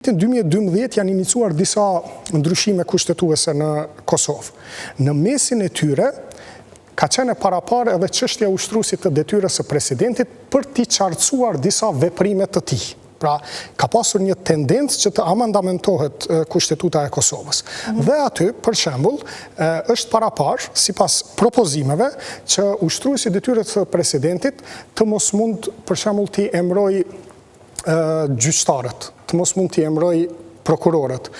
Vitin 2012 janë iniciuar disa ndryshime kushtetuese në Kosovë. Në mesin e tyre ka qenë e paraparë edhe çështja e ushtruesit të detyrës së presidentit për t'i qartësuar disa veprime të tij. Pra, ka pasur një tendencë që të amandamentohet Kushtetuta e Kosovës. Mhm. Dhe aty, për shembull, është paraparë, sipas propozimeve, që ushtruesi i detyrës së presidentit të mos mund, për shembull, t'i emërojë gjyqtarët, të mos mund t'i emërojë prokurorët,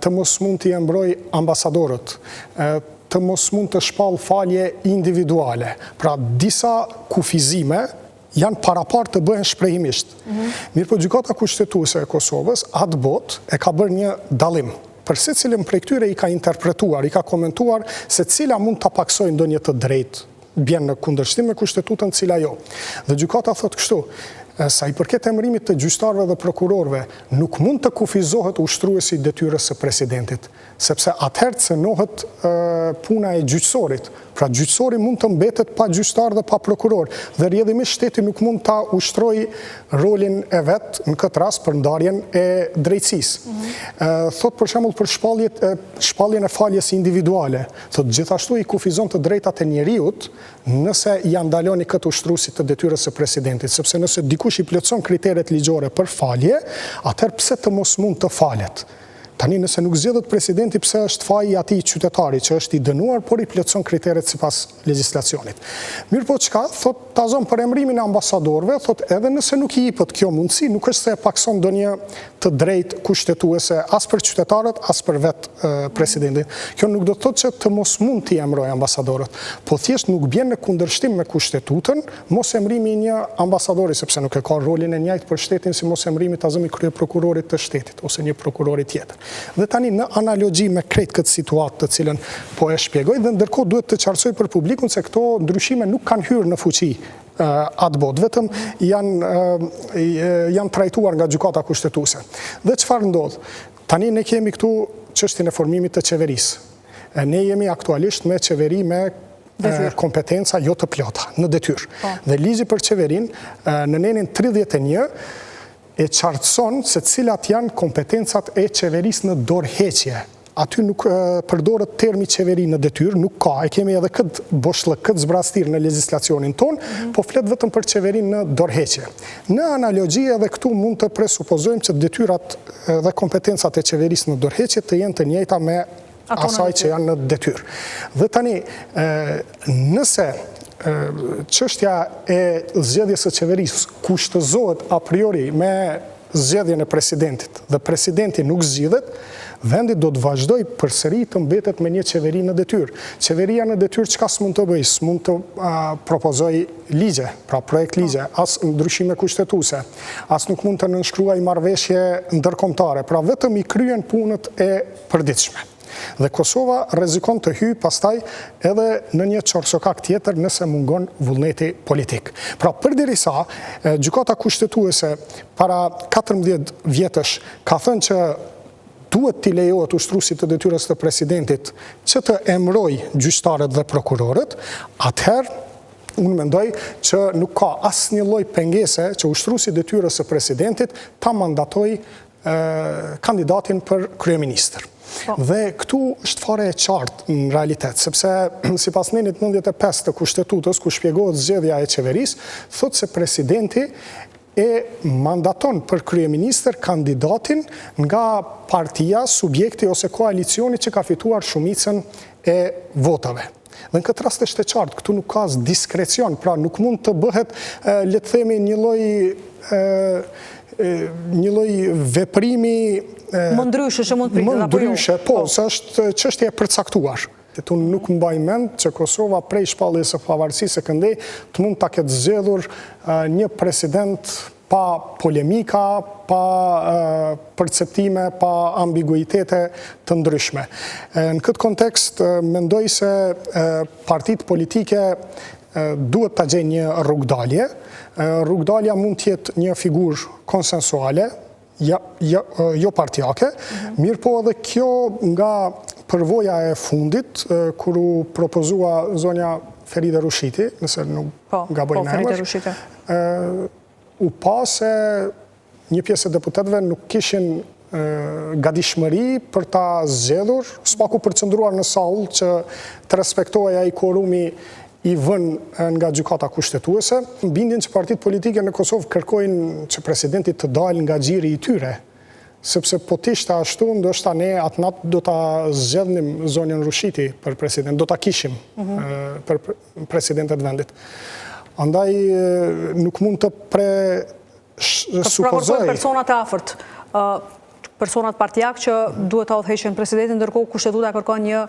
të mos mund t'i emërojë ambasadorët, të mos mund të shpallë falje individuale. Pra, disa kufizime janë paraparë të bëhen shprehimisht. Mhm. Mirëpo Gjykata Kushtetuese e Kosovës, atëbotë, e ka bërë një dallim. Për secilin prej këtyre i ka interpretuar, i ka komentuar se cila mund ta paksojë ndonjë të drejtë, bjen në kundërshtim me Kushtetutën, cila jo. Dhe gjykata thotë kështu, sa i përket emërimit të gjyqtarëve dhe prokurorëve, nuk mund të kufizohet ushtruesi i detyrës së presidentit, sepse atëherë cenohet puna e gjyqësorit. Pra gjyqësori mund të mbetet pa gjyqtar dhe pa prokuror, dhe rrjedhimisht shteti nuk mund ta ushtrojë rolin e vet në këtë rast për ndarjen e drejtësisë. Mhm. Thotë për shembull për shpalljet shpalljen e faljes individuale, thotë gjithashtu i kufizon të drejtat e njeriut nëse ia ndaloni këtë ushtruesit të detyrës së presidentit, sepse nëse dikush i plotëson kriteret ligjore për falje, atëherë pse të mos mund të falet? Tani nëse nuk zgjidhet presidenti pse është faji i atij qytetari që është i dënuar por i plotëson kriteret sipas legjislacionit. Mirëpo çka, thotë ta zëmë për emërimin e ambasadorëve, thotë edhe nëse nuk i jipet kjo mundësi, nuk është se e pakson ndonjë të drejtë kushtetuese as për qytetarët, as për vetë presidentin. Kjo nuk do të thotë që të mos mund t'i emërojë ambasadorët, po thjesht nuk bjen në kundërshtim me kushtetutën mos emërimi i një ambasadori, sepse nuk e ka rolin e njëjtë për shtetin si mos emërimi ta zëmë i kryeprokurorit të shtetit ose një prokurori tjetër. Dhe tani në analogji me krejt këtë situatë të cilën po e shpjegoj dhe ndërkohë duhet të qartësoj për publikun se këto ndryshime nuk kanë hyrë në fuqi atëbotë, vetëm janë janë trajtuar nga Gjykata Kushtetuese. Dhe çfarë ndodh? Tani ne kemi këtu çështjen e formimit të qeverisë. Ne jemi aktualisht me qeveri me kompetenca jo të plota në detyrë. Po. Dhe ligji për qeverinë në nenin 31 e qartëson se cilat janë kompetencat e qeverisë në dorëheqje. Aty nuk përdoret termi qeveri në detyrë, nuk ka, e kemi edhe këtë boshllëk, këtë zbrazëtirë në legjislacionin tonë, mhm. po flet vetëm për qeverinë në dorëheqje. Në analogji edhe këtu mund të presupozojmë që detyrat dhe kompetencat e qeverisë në dorëheqje të jenë të njëjta me asaj që janë në detyrë. Dhe tani, nëse çështja e zgjedhjes së qeverisë kushtëzohet a priori me zgjedhjen e presidentit dhe presidenti nuk zgjidhet, vendi do të vazhdojë përsëri të mbetet me një qeveri në detyrë. Qeveria në detyrë çka s'mund të bëjë? S'mund të propozojë ligje, pra projektligje, as ndryshime kushtetuese, as nuk mund të nënshkruajë marrëveshje ndërkombëtare, pra vetëm i kryen punët e përditshme. Dhe Kosova rrezikon të hyjë pastaj edhe në një qorrsokak tjetër nëse mungon vullneti politik. Pra përderisa Gjykata Kushtetuese para 14 vjetësh ka thënë që duhet t'i lejohet ushtruesit të detyrës të presidentit që të emërojë gjyqtarët dhe prokurorët, atëherë unë mendoj që nuk ka asnjë lloj pengese që ushtruesi i detyrës së presidentit ta mandatojë kandidatin për kryeministër. Po. Dhe këtu është fare e qartë në realitet, sepse sipas nenit 95 të Kushtetutës, ku shpjegohet zgjedhja e qeverisë, thotë se presidenti e mandaton për kryeministër kandidatin nga partia, subjekti ose koalicioni që ka fituar shumicën e votave. Dhe në këtë rast është e qartë, këtu nuk ka as diskrecion, pra nuk mund të bëhet, le të themi, një lloj një lloj veprimi më ndryshe që mund të pritet apo jo? Më ndryshe, po, po, se është çështje e përcaktuar. Unë nuk mbaj mend që Kosova prej shpalljes së pavarësisë e këndej të mund ta ketë zgjedhur një president pa polemika, pa perceptime, pa ambiguitete të ndryshme. Në këtë kontekst, mendoj se partitë politike duhet ta gjejnë një rrugëdalje. Rrugëdalja mund të jetë një figurë konsensuale, ja, ja, jo partiake, mhm. mirëpo edhe kjo nga përvoja e fundit, kur u propozua zonja Feride Rushiti, nëse nuk po, gaboj po, në emër, u pa se një pjesë e deputetëve nuk kishin gatishmëri për ta zgjedhur, së paku për të qëndruar në sallë që të respektohej ai kuorumi i vënë nga Gjykata Kushtetuese. Bindjen që partitë politike në Kosovë kërkojnë që presidenti të dalë nga gjiri i tyre, sepse po të ishte ashtu, ndoshta ne atë natë do ta zgjedhnim zonjën Rushiti për president, do ta kishim për presidente të vendit. Andaj nuk mund të pre supozoj... Pra personat e afërt, personat partiak që duhet ta udhëheqin presidentin, ndërkohë kushtetuta kërkon një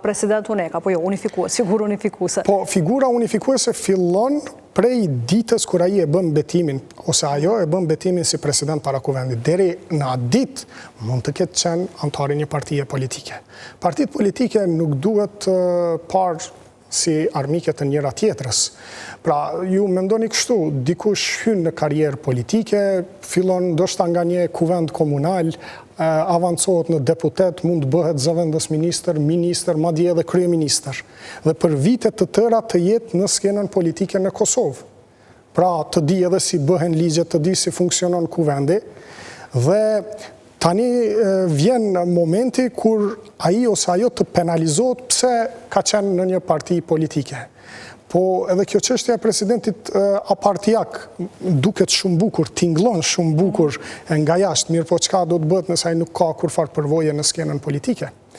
president unik, apo jo, unifikues, figurë unifikuese. Po, figura unifikuese fillon prej ditës kur ai e bën betimin, ose ajo e bën betimin si president para kuvendit. Deri në atë ditë mund të ketë qenë anëtar i një partie politike. Partitë politike nuk duhet parë si armike të njëra tjetrës. Pra, ju mendoni kështu, dikush hyn në karrierë politike, fillon ndoshta nga një kuvend komunal, avancohet në deputet, mund të bëhet zëvendës ministër, ministër, madje edhe kryeministër. Dhe për vite të tëra të jetë në skenën politike në Kosovë. Pra, të di edhe si bëhen ligjet, të di si funksionon kuvendi, dhe tani vjen momenti kur ai ose ajo të penalizohet pse ka qenë në një parti politike. Po edhe kjo çështja e presidentit apartiak duket shumë bukur, tingëllon shumë bukur nga jashtë, mirëpo çka do të bëhet nëse ai nuk ka kurrfarë përvoje në skenën politike.